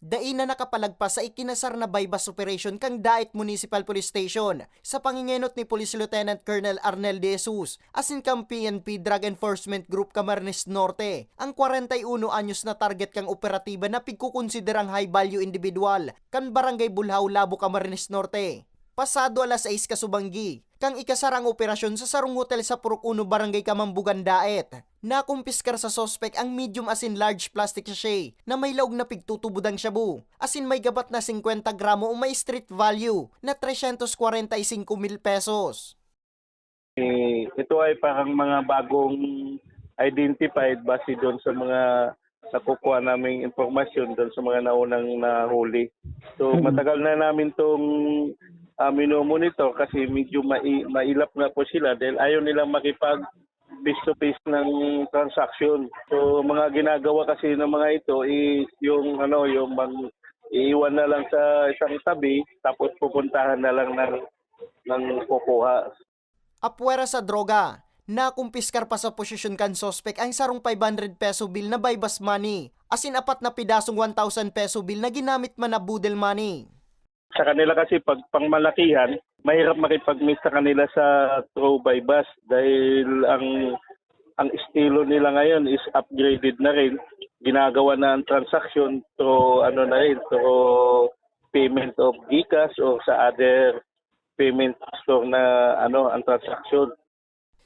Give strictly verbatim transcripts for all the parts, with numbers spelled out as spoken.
Dai na nakapalagpas sa ikinasar na buy-bust operation kan Daet Municipal Police Station sa pangingenot ni Police Lieutenant Colonel Arnel De Jesus asin kan P N P Drug Enforcement Group Camarines Norte ang kwarenta y uno anyos na target kan operatiba na pigkukonsiderang high-value individual kan Barangay Bulhao, Labo, Camarines Norte. Pasado alas sais kasubanggi, kan ikasar ang operasyon sa sarong hotel sa Purok Uno, Barangay Kamambugan, Daet, nakumpiskar sa suspek ang medium asin large plastic sachet na may laog na pigtutubod ang shabu, asin may gabat na singkwenta gramo o may street value na tresyentos kwarenta y singko mil pesos. Eh, ito ay parang mga bagong identified base doon sa mga nakukuha naming impormasyon doon sa mga naunang nahuli. So, Mhm. matagal na namin itong ah, minomonitor kasi medyo mai- mailap nga po sila dahil ayaw nilang makipag face to face ng transaction. So, mga ginagawa kasi ng mga ito is yung ano, yung mag iiwan na lang sa isang tabi tapos pupuntahan na lang ng ng kukuha. Apwera sa droga, nakumpiskar pa sa posisyon kan suspek ang sarong five hundred peso bill na buy-bust money, asin apat na pidasong one thousand peso bill na ginamit man na boodle money. Sa kanila kasi pag pangmalakihan, mahirap makipag-meet sa kanila sa through buy-bust dahil ang ang estilo nila ngayon is upgraded na rin. Ginagawa na ang transaction through ano na rin, through payment of GCash o sa other payment store na ano ang transaction.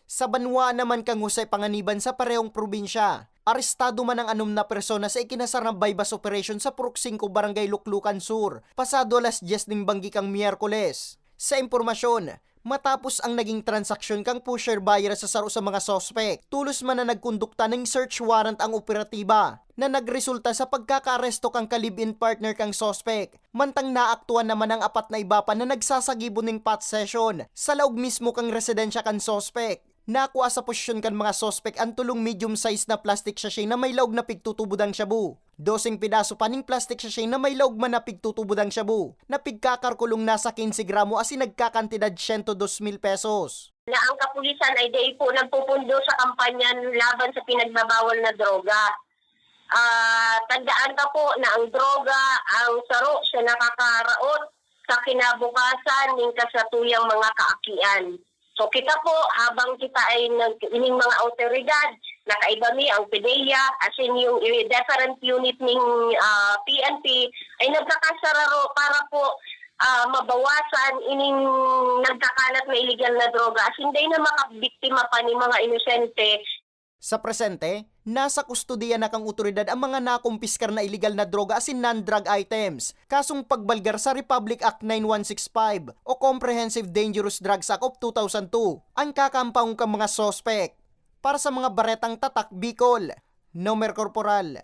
Sa banwaan naman kan Jose Panganiban sa parehong probinsya, arestado man ang anom na persona sa ikinasar na buy-bust operation sa Purok Singko, Barangay Luklukan Sur, pasado alas dyes ning banggi kan Miyerkules. Sa impormasyon, matapos ang naging transaksyon kan pusher buyer sa saro sa mga suspek, tolos man na nagkondukta ning search warrant ang operatiba na nagresulta sa pagkakaaresto kan ka-live-in partner kan suspek. Mantang naaktuhan naman ang apat na iba pa na nagsasagibo ning pot session sa laog mismo kan residensya kan suspek. Nakua sa posisyon kan mga suspek ang tolong medium size na plastic sachet na may laog na pigtutubod ang shabu, doseng pedaso pa ning plastic sachet na may laog man na pigtutubod ang shabu, na pigkakalkulong nasa kinse gramo asin nagkakantidad siyento dos mil pesos. Na ang kapulisan ay dai po nagpupundo sa kampanya laban sa pinagbabawal na droga. Ah, tandaan ka po na ang droga ang saro sa nakakaraot sa kinabukasan ning kasatuyang mga kaakian. So kita po, habang kita ay nag, ining mga awtoridad, nakaiba mi ang PDEA, asin yung i- different unit ning ah, P N P, ay nagkakasararo para po ah, mabawasan ining nagkakalat na iligal na droga, asin dai na makabiktima pa ni mga inosente. Sa presente, nasa kustodiya na kan otoridad ang mga nakumpiskar na iligal na droga asin non-drug items, kasong pagbalgar sa Republic Act nine one six five o Comprehensive Dangerous Drugs Act of two thousand two, ang kakampahon kan mga suspek. Para sa mga baretang Tatak Bicol, Nomer Corporal.